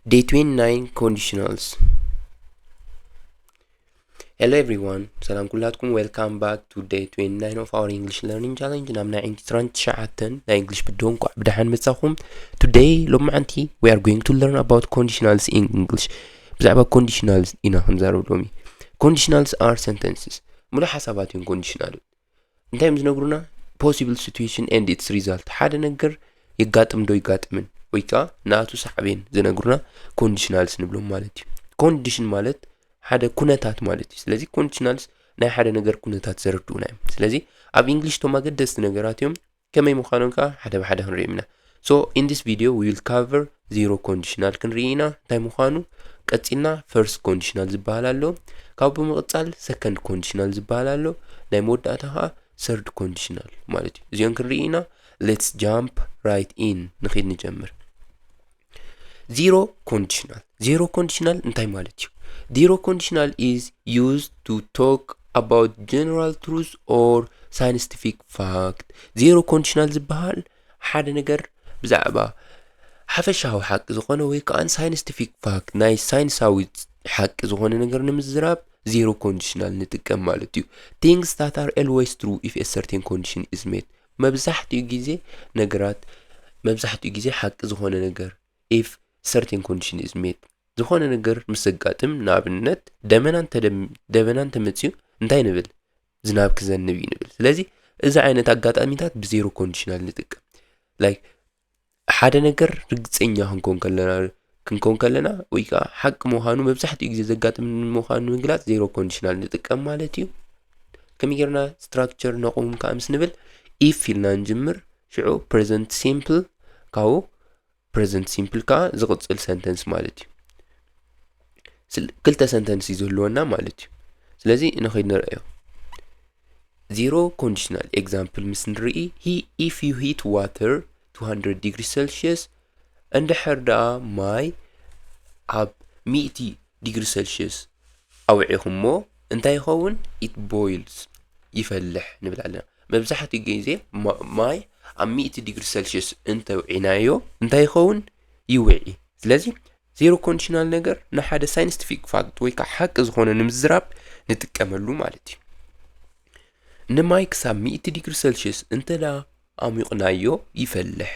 Day twenty-nine, conditionals. Hello everyone, ሰላም ኩላትኩም። Welcome back to day twenty-nine of our English learning challenge. ናብ ናይ ዕስራን ትሽዓተን ናይ እንግሊሽ ቪድዮ እንኳዕ ብደሓን መጻኹም። Today፣ ሎማዓንቲ፣ we are going to learn about conditionals in English። ብዛዕባ ኮንዲሽናልስ ኢና ክንዛረብ ሎሚ። Conditionals are sentences። ሙሉእ ሓሳባት እዮም ኮንዲሽናል። እንታይ እዮም ዝነግሩና? Possible situation and its result። ሓደ ነገር የጋጥም ዶ ይጋጥምን ወይ ከዓ ናቱ ሳዕቤን ዝነግሩና ኮንዲሽናልስ ንብሎም ማለት እዩ። ኮንዲሽን ማለት ሓደ ኩነታት ማለት እዩ። ስለዚ ኮንዲሽናልስ ናይ ሓደ ነገር ኩነታት ዘረድኡና እዮም። ስለዚ ኣብ እንግሊሽ እቶም ኣገደስቲ ነገራት እዮም። ከመይ ምዃኖም ከዓ ሓደ ብሓደ ክንሪኦም ኢና። So in this video we will cover zero conditional ክንርኢ ኢና እንታይ ምዃኑ። ቀፂልና first conditional ዝበሃል ኣሎ። ካብኡ ብምቕፃል second conditional ዝበሃል ኣሎ። ናይ መወዳእታ ከዓ third conditional ማለት እዩ። እዚኦም ክንርኢ ኢና። Let's jump right in። ንኺድ ንጀምር። Zero conditional። Zero conditional እንታይ ማለት እዩ? Zero conditional is used to talk about general truth or scientific fact። Zero conditional ዝበሃል ሓደ ነገር ብዛዕባ ሓፈሻዊ ሓቂ ዝኾነ ወይ ከዓ scientific fact፣ ናይ ሳይንሳዊ ሓቂ ዝኾነ ነገር ንምዝራብ zero conditional ንጥቀም ማለት እዩ። Things that are always true if a certain condition is met። መብዛሕትኡ ግዜ ነገራት፣ መብዛሕትኡ ግዜ ሓቂ ዝኾነ ነገር if certain condition is met። ዝኾነ ነገር ምስ ዘጋጥም፣ ንኣብነት ደመና እንተደም-፣ ደመና እንተመፅዩ እንታይ ንብል? ዝናብ ክዘንብ እዩ ንብል። ስለዚ እዚ ዓይነት ኣጋጣሚታት ብ zero conditional ንጥቀም። Like ሓደ ነገር ርግፀኛ ክንኮን ከለና፣ ክንኮን ከለና ወይ ከዓ ሓቂ ምዃኑ፣ መብዛሕትኡ ግዜ ዘጋጥም ምዃኑ ንምግላፅ zero conditional ንጥቀም ማለት እዩ። ከመይ ጌርና structure ነቑም ከዓ ምስ ንብል፣ if ኢልና ንጅምር፣ ሽዑ present simple፣ ካብኡ present simple ከዓ ዝቕፅል sentence ማለት እዩ። ስል-፣ ክልተ sentence እዩ ዝህልወና ማለት እዩ። ስለዚ ንኸይድ ንርአዮ። Zero conditional example ምስ ንርኢ፣ he፣ if you heat water two hundred degree Celsius፣ እንድሕር ደኣ ማይ ኣብ ሚእቲ ዲግሪ ሴልሽየስ ኣውዒኹሞ እንታይ ይኸውን? It boils፣ ይፈልሕ ንብል ኣለና። መብዛሕትኡ ግዜ ማ-፣ ማይ ኣብ ሚእቲ ዲግሪ ሴልሽየስ እንተውዒናዮ እንታይ ይኸውን? ይውዒ። ስለዚ zero conditional ነገር ንሓደ scientific fact ወይ ከዓ ሓቂ ዝኾነ ንምዝራብ ንጥቀመሉ ማለት እዩ። ንማይ ክሳብ ሚእቲ ዲግሪ ሴልሽየስ እንተ ደኣ ኣሙቕናዮ ይፈልሕ።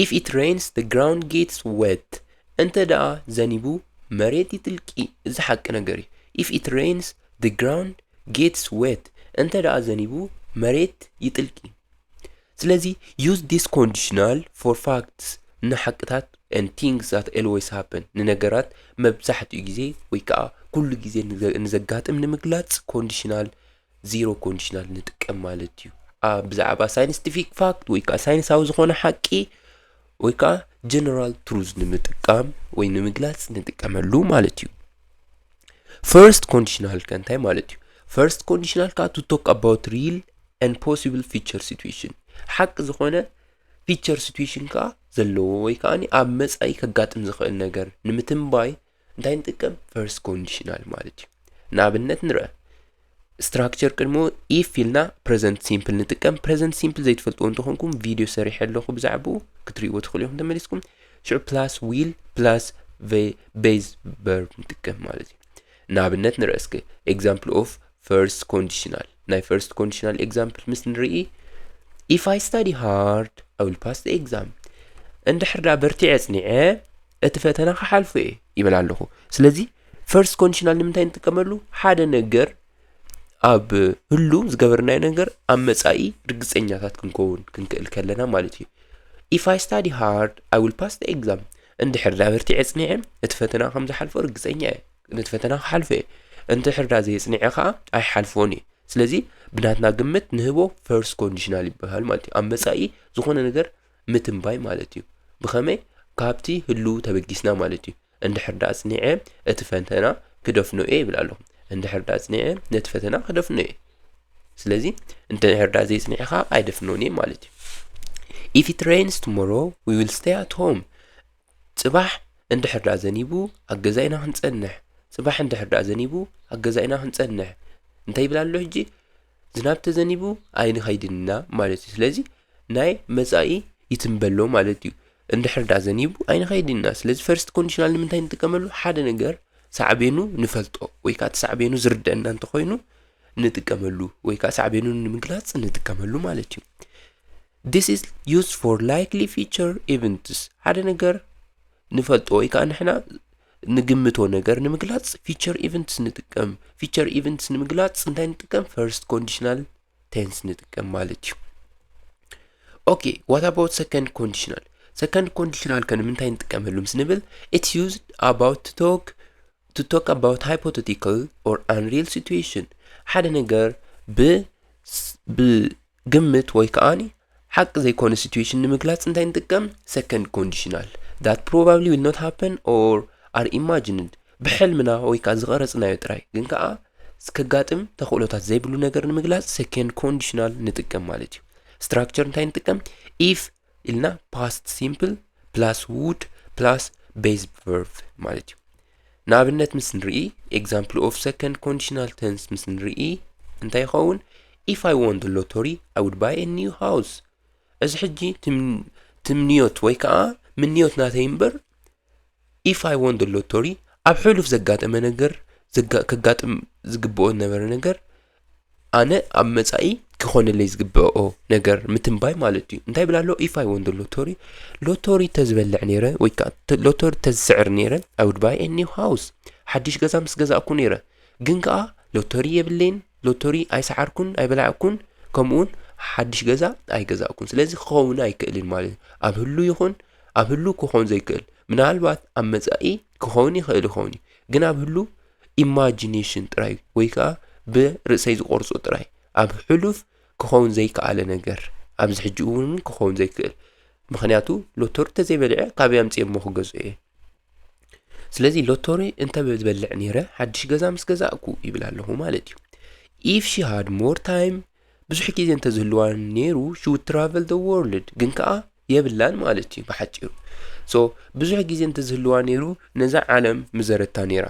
If it rains, the ground gets wet። እንተ ደኣ ዘኒቡ መሬት ይጥልቂ። እዚ ሓቂ ነገር እዩ። If it rains, the ground gets wet። እንተ ደኣ ዘኒቡ መሬት ይጥልቂ። ስለዚ use this conditional for facts፣ ንሓቅታት and things that always happen፣ ንነገራት መብዛሕትኡ ግዜ ወይ ከዓ ኩሉ ግዜ ንዘ-፣ ንዘጋጥም ንምግላፅ conditional፣ zero conditional ንጥቀም ማለት እዩ። ኣብ ብዛዕባ scientific fact ወይ ከዓ ሳይንሳዊ ዝኾነ ሓቂ ወይ ከዓ general truth ንምጥቃም ወይ ንምግላፅ ንጥቀመሉ ማለት እዩ። First conditional ከ እንታይ ማለት እዩ? First conditional ከዓ to talk about real and possible future situation፣ ሓቂ ዝኾነ future situation ከዓ ዘለዎ ወይ ከዓ ኣብ መጻኢ ከጋጥም ዝኽእል ነገር ንምትንባይ እንታይ ንጥቀም? First conditional ማለት እዩ። ንኣብነት ንርአ። Structure ቅድሚኡ if ኢልና present simple ንጥቀም። Present simple ዘይትፈልጥዎ እንተኾንኩም ቪድዮ ሰሪሐ ኣለኹ ብዛዕባኡ፣ ክትርእይዎ ትኽእሉ ኢኹም ተመሊስኩም። ሽዑ plus will plus ve-፣ base verb ንጥቀም ማለት እዩ። ንኣብነት ንርአ እስከ example of first conditional። ናይ first conditional example ምስ ንርኢ፣ if I study hard, I will pass the exam። እንድሕር ደኣ በርቲዐ ኣጽኒዐ፣ እቲ ፈተና ክሓልፎ እየ ይብል ኣለኹ። ስለዚ first conditional ንምንታይ ንጥቀመሉ? ሓደ ነገር ኣብ ህሉ ዝገበርናዮ ነገር ኣብ መጻኢ ርግጸኛታት ክንከውን ክንክእል ከለና ማለት እዩ። If I study hard, I will pass the exam። እንድሕር ደኣ በርቲዐ ኣጽኒዐ፣ እቲ ፈተና ከም ዝሓልፎ ርግጸኛ እየ። ነቲ ፈተና ክሓልፎ እየ። እንድሕር ደኣ ዘየጽኒዐ ከኣ ኣይሓልፎን እየ። ስለዚ ብናትና ግምት ንህቦ first conditional ይበሃል ማለት እዩ። ኣብ መጻኢ ዝኾነ ነገር ምትንባይ ማለት እዩ። ብኸመይ? ካብቲ ህልው ተበጊስና ማለት እዩ። እንድሕር ደኣ ኣጽኒዐ እቲ ፈተና ክደፍኖ እየ ይብል ኣለኹ። እንድሕር ደኣ ኣጽኒዐ ነቲ ፈተና ክደፍኖ እየ። ስለዚ እንድሕር ደኣ ዘይጽኒዐ ከኣ ኣይደፍኖን እየ ማለት እዩ። If it rains tomorrow, we will stay at home። ጽባሕ እንድሕር ደኣ ዘኒቡ ኣብ ገዛ ኢና ክንጸንሕ። ጽባሕ እንድሕር ደኣ ዘኒቡ ኣብ ገዛ ኢና ክንጸንሕ። እንታይ ይብል ኣሎ ሕጂ? ዝናብ ተዘኒቡ ኣይንኸይድን ኢና ማለት እዩ። ስለዚ ናይ መጻኢ ይትንበሎ ማለት እዩ። እንድሕር ደኣ ዘኒቡ ኣይንኸይድን ኢና። ስለዚ first conditional ንምንታይ ንጥቀመሉ? ሓደ ነገር ሳዕቤኑ ንፈልጦ ወይ ከዓ እቲ ሳዕቤኑ ዝርደአና እንተኾይኑ ንጥቀመሉ፣ ወይ ከዓ ሳዕቤኑ ንምግላፅ ንጥቀመሉ ማለት እዩ። This is used for likely future events። ሓደ ነገር ንፈልጦ ወይ ከዓ ንሕና ንግምቶ ነገር ንምግላፅ future events ንጥቀም። Future events ንምግላፅ እንታይ ንጥቀም? First conditional tense ንጥቀም ማለት እዩ። Okay, what about second conditional? Second conditional ከ ንምንታይ ንጥቀመሉ ምስ ንብል? It's used about to talk to talk about hypothetical or unreal situation። ሓደ ነገር ብ ብግምት ወይ ከዓኒ ሓቂ ዘይኮነ situation ንምግላፅ እንታይ ንጥቀም? Second conditional that probably will not happen or are imagined። ብሕልምና ወይ ከዓ ዝቐረፅናዮ ጥራይ ግን ከዓ ከጋጥም ተኽእሎታት ዘይብሉ ነገር ንምግላፅ second conditional ንጥቀም ማለት እዩ። Structure እንታይ ንጥቀም? If ኢልና past simple plus would plus base verb ማለት እዩ። ንኣብነት ምስ ንርኢ፣ example of second conditional tense ምስ ንርኢ እንታይ ይኸውን? If I won the lottery, I would buy a new house። እዚ ሕጂ ትምንዮት ወይ ከዓ ምንዮት ናተይ እምበር if I won the lottery ኣብ ሕሉፍ ዘጋጠመ ነገር ከጋጥም ዝግብኦ ዝነበረ ነገር ኣነ ኣብ መጻኢ ክኾነለይ ዝግብኦ ነገር ምትንባይ ማለት እዩ። እንታይ ይብል ኣሎ? If I won the lottery፣ ሎቶሪ ተዝበልዕ ነይረ ወይ ከዓ ሎቶሪ ተዝስዕር ነይረ I would buy a new house፣ ሓድሽ ገዛ ምስ ገዛእኩ ነይረ። ግን ከዓ ሎቶሪ የብለይን፣ ሎቶሪ ኣይሰዓርኩን ኣይበላዕኩን፣ ከምኡውን ሓድሽ ገዛ ኣይገዛእኩን። ስለዚ ክኸውን ኣይክእልን ማለት እዩ። ኣብ ህሉ ይኹን ኣብ ህሉ ክኸውን ዘይክእል፣ ምናልባት ኣብ መጻኢ ክኸውን ይኽእል ይኸውን እዩ፣ ግን ኣብ ህሉ ኢማጂኔሽን ጥራይ ወይ ከዓ ብርእሰይ ዝቆርጾ ጥራይ ኣብ ሕሉፍ ክኸውን ዘይከኣለ ነገር ኣብዚ ሕጂ እውን ክኸውን ዘይክእል። ምኽንያቱ ሎቶሪ ተዘይበልዐ ካበይ ኣምፅኤ እሞ ክገዝኦ እየ? ስለዚ ሎቶሪ እንተ ዝበልዕ ነይረ ሓድሽ ገዛ ምስ ገዛእኩ ይብል ኣለኹ ማለት እዩ። If she had more time፣ ብዙሕ ግዜ እንተዝህልዋ ነይሩ she would travel the world፣ ግን ከዓ የብላን ማለት እዩ ብሓፂሩ። So ብዙሕ ግዜ እንተዝህልዋ ነይሩ ነዛ ዓለም ምዘረታ ነይራ።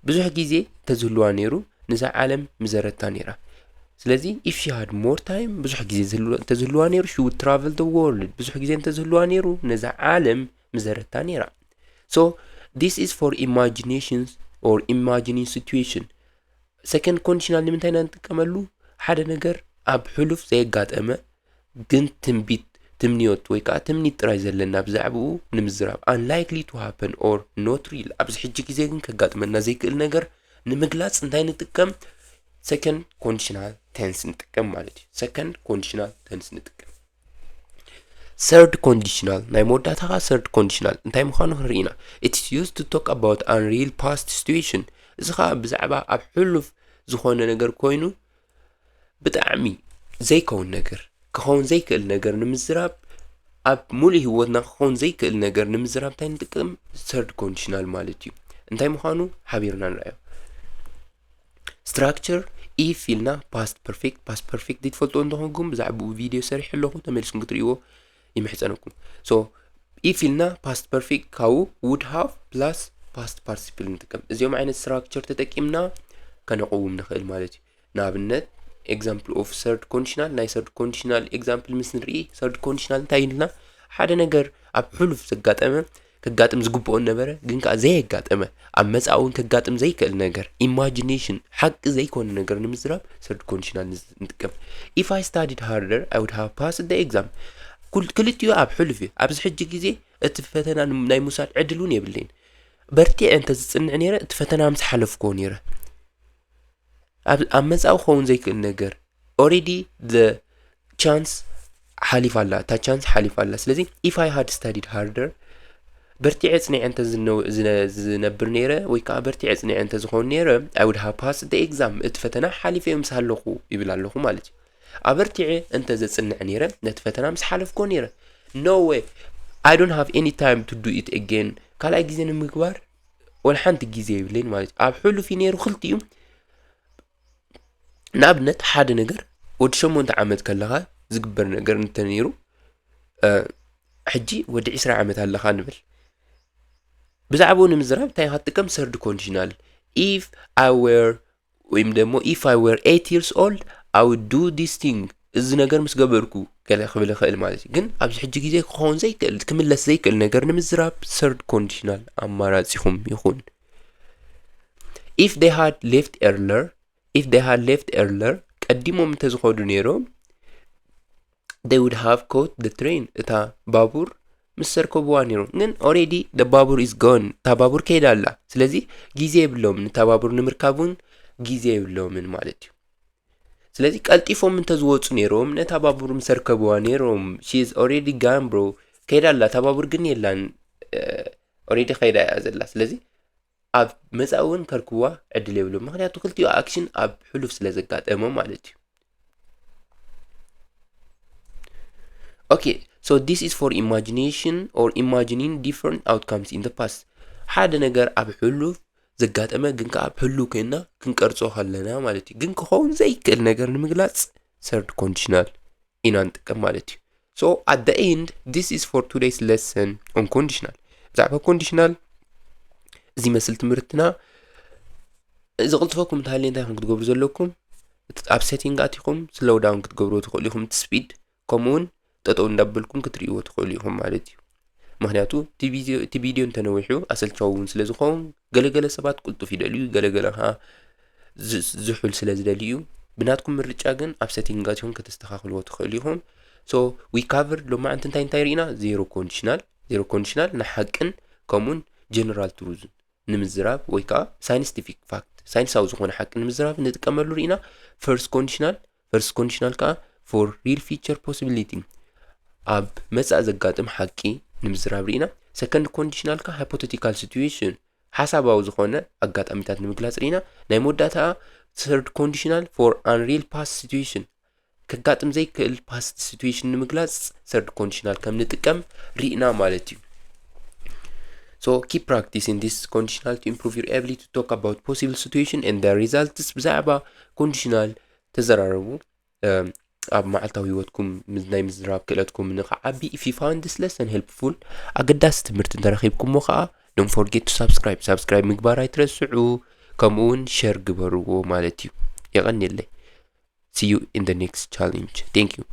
ብዙሕ ግዜ እንተዝህልዋ ነይሩ ነዛ ዓለም ምዘረታ ነይራ። ስለዚ if she had more time፣ ብዙሕ ግዜ እንተዝህልዋ ነይሩ she would travel the world፣ ብዙሕ ግዜ እንተዝህልዋ ነይሩ ነዛ ዓለም ምዘረታ ነይራ። So this is for imaginations or imagining situation። Second conditional ንምንታይ ኢና ንጥቀመሉ? ሓደ ነገር ኣብ ሕሉፍ ዘየጋጠመ ግን ትንቢት፣ ትምንዮት ወይ ከዓ ትምኒት ጥራይ ዘለና ብዛዕባኡ ንምዝራብ፣ unlikely to happen or not real፣ ኣብዚ ሕጂ ግዜ ግን ከጋጥመና ዘይክእል ነገር ንምግላፅ እንታይ ንጥቀም? Second conditional tense ንጥቀም ማለት እዩ። Second conditional tense ንጥቀም። Third conditional ናይ መወዳእታ ከዓ third conditional እንታይ ምዃኑ ክንርኢ ኢና። It's used to talk about unreal past situation። እዚ ከዓ ብዛዕባ ኣብ ሕሉፍ ዝኾነ ነገር ኮይኑ ብጣዕሚ ዘይከውን ነገር፣ ክኸውን ዘይክእል ነገር ንምዝራብ፣ ኣብ ሙሉእ ህይወትና ክኸውን ዘይክእል ነገር ንምዝራብ እንታይ ንጥቀም? Third conditional ማለት እዩ። እንታይ ምዃኑ ሓቢርና ንርኣዮ። Structure if ኢልና past perfect፣ past perfect ዘይትፈልጥዎ እንተኾንኩም ብዛዕባኡ ቪድዮ ሰሪሐ ኣለኹ፣ ተመሊስኩም ክትርእይዎ ይምሕጸነኩም። So if ኢልና past perfect ካብኡ would have plus past participle ንጥቀም። እዚኦም ዓይነት structure ተጠቂምና ከነቕውም ንኽእል ማለት እዩ። ንኣብነት example of third conditional፣ ናይ third conditional example ምስ ንርኢ፣ third conditional እንታይ ኢልና? ሓደ ነገር ኣብ ሕሉፍ ዘጋጠመ፣ ከጋጥም ዝግብኦ ነበረ ግን ከዓ ዘየጋጠመ፣ ኣብ መጻኢ እውን ከጋጥም ዘይክእል ነገር፣ ኢማጂኔሽን፣ ሓቂ ዘይኮነ ነገር ንምዝራብ third conditional ንጥቀም። If I studied harder, I would have passed the exam። ክልቲኡ ኣብ ሕሉፍ እዩ። ኣብዚ ሕጂ ግዜ እቲ ፈተና ናይ ምውሳድ ዕድል እውን የብለይን። በርቲዐ እንተዝጽንዕ ነይረ እቲ ፈተና ምስ ሓለፍክዎ ነይረ። ኣብ መጻኢ ክኸውን ዘይክእል ነገር already the chance ሓሊፋ ኣላ፣ እታ chance ሓሊፋ ኣላ። ስለዚ if I had studied harder፣ በርቲዐ ጽኒዐ እንተ ዝነብር ነይረ ወይ ከዓ በርቲዐ ጽኒዐ እንተ ዝኾን ነይረ I would have passed the exam፣ እቲ ፈተና ሓሊፈዮ ምስ ሃለኹ ይብል ኣለኹ ማለት እዩ። ኣበርቲዐ እንተ ዘጽንዕ ነይረ ነቲ ፈተና ምስ ሓለፍኮ ነይረ። No way፣ I don't have any time to do it again። ካልኣይ ግዜ ንምግባር ወላ ሓንቲ ግዜ የብለይን ማለት እዩ። ኣብ ሕሉፍ እዩ ነይሩ ክልቲኡ። ንኣብነት ሓደ ነገር ወዲ ሸሞንተ ዓመት ከለኻ ዝግበር ነገር እንተነይሩ ሕጂ ወዲ ዕስራ ዓመት ኣለኻ ንብል። ብዛዕባኡ ንምዝራብ እንታይ ኢኻ ትጥቀም? Third conditional። If I were ወይም ደግሞ if I were eight years old I would do this thing። እዚ ነገር ምስ ገበርኩ ገለ ክብል ይኽእል ማለት እዩ። ግን ኣብዚ ሕጂ ግዜ ክኸውን ዘይክእል፣ ክምለስ ዘይክእል ነገር ንምዝራብ third conditional ኣማራጺኹም ይኹን። If they had left earlier, if they had left earlier ቀዲሞም እንተዝኸዱ ነይሮም they would have caught the train እታ ባቡር ምስ ሰርከብዋ ነይሮም። ግን already the ባቡር is gone እታ ባቡር ከይዳ ኣላ። ስለዚ ግዜ የብሎምን፣ እታ ባቡር ንምርካብ እውን ግዜ የብሎምን ማለት እዩ። ስለዚ ቀልጢፎም እንተዝወፁ ነይሮም ነታ ባቡር ምስ ሰርከብዋ ነይሮም። She is already gone bro። ከይዳ ኣላ እታ ባቡር ግን የላን። Already ከይዳ እያ ዘላ። ስለዚ ኣብ መጻኢ እውን ከርክብዋ ዕድል የብሎም። ምክንያቱ ክልቲኡ ኣክሽን ኣብ ሕሉፍ ስለ ዘጋጠመ ማለት እዩ። Okay, so this is for imagination or imagining different outcomes in the past። ሓደ ነገር ኣብ ሕሉፍ ዘጋጠመ ግን ከዓ ኣብ ህሉው ኮይና ክንቀርጾ ከለና ማለት እዩ። ግን ክኸውን ዘይክእል ነገር ንምግላጽ third conditional ኢና ንጥቀም ማለት እዩ። So at the end, this is for today's lesson on conditional። ብዛዕባ ኮንዲሽናል እዚ መስል ትምህርትና እዚ ቅልጥፈኩም እንተሃልየ እንታይ ኢኹም ክትገብሩ ዘለኩም? እቲ ኣብ ሴቲንግ ኣቲኹም ስሎው ዳውን ክትገብርዎ ትኽእሉ ኢኹም፣ እቲ ስፒድ፣ ከምኡ እውን ጠጠው እንዳበልኩም ክትርእይዎ ትኽእሉ ኢኹም ማለት እዩ። ምክንያቱ እቲ ቪድዮ፣ እቲ ቪድዮ እንተነዊሑ ኣሰልቻዊ እውን ስለ ዝኸውን ገለገለ ሰባት ቅልጡፍ ይደልዩ፣ ገለገለ ከዓ ዝ- ዝሑል ስለ ዝደልዩ እዩ። ብናትኩም ምርጫ ግን ኣብ ሴቲንግ ኣቲኹም ከተስተኻኽልዎ ትኽእሉ ኢኹም። So we covered ሎማዓንቲ እንታይ እንታይ ርኢና? ዜሮ ኮንዲሽናል፣ ዜሮ ኮንዲሽናል ንሓቅን ከምኡን ጀነራል ትሩዝን ንምዝራብ ወይ ከዓ ሳይንቲፊክ ፋክት፣ ሳይንሳዊ ዝኾነ ሓቂ ንምዝራብ ንጥቀመሉ ርኢና። ፈርስት ኮንዲሽናል፣ ፈርስት ኮንዲሽናል ከዓ for real future possibility ኣብ መጻኢ ዘጋጥም ሓቂ ንምዝራብ ርኢና። ሰከንድ ኮንዲሽናል ከዓ ሃይፖቴቲካል ሲትዌሽን ሓሳባዊ ዝኾነ ኣጋጣሚታት ንምግላጽ ርኢና። ናይ መወዳእታ third conditional for unreal past situation ከጋጥም ዘይክእል ፓስት ሲትዌሽን ንምግላጽ third conditional ከም ንጥቀም ርኢና ማለት እዩ። So keep practicing this conditional to improve your ability to talk about possible situation and their results። ብዛዕባ ኮንዲሽናል ተዘራረቡ። ኣብ መዓልታዊ ህይወትኩም ናይ ምዝራብ ክእለትኩም ንኽዓቢ። If you found this lesson helpful፣ ኣገዳሲ ትምህርቲ እንተረኺብኩሞ ከዓ don't forget to subscribe፣ ሳብስክራይብ ምግባር ኣይትረስዑ። ከምኡ እውን ሸር ግበርዎ ማለት እዩ። የቐንየለይ። See you in the next challenge. Thank you.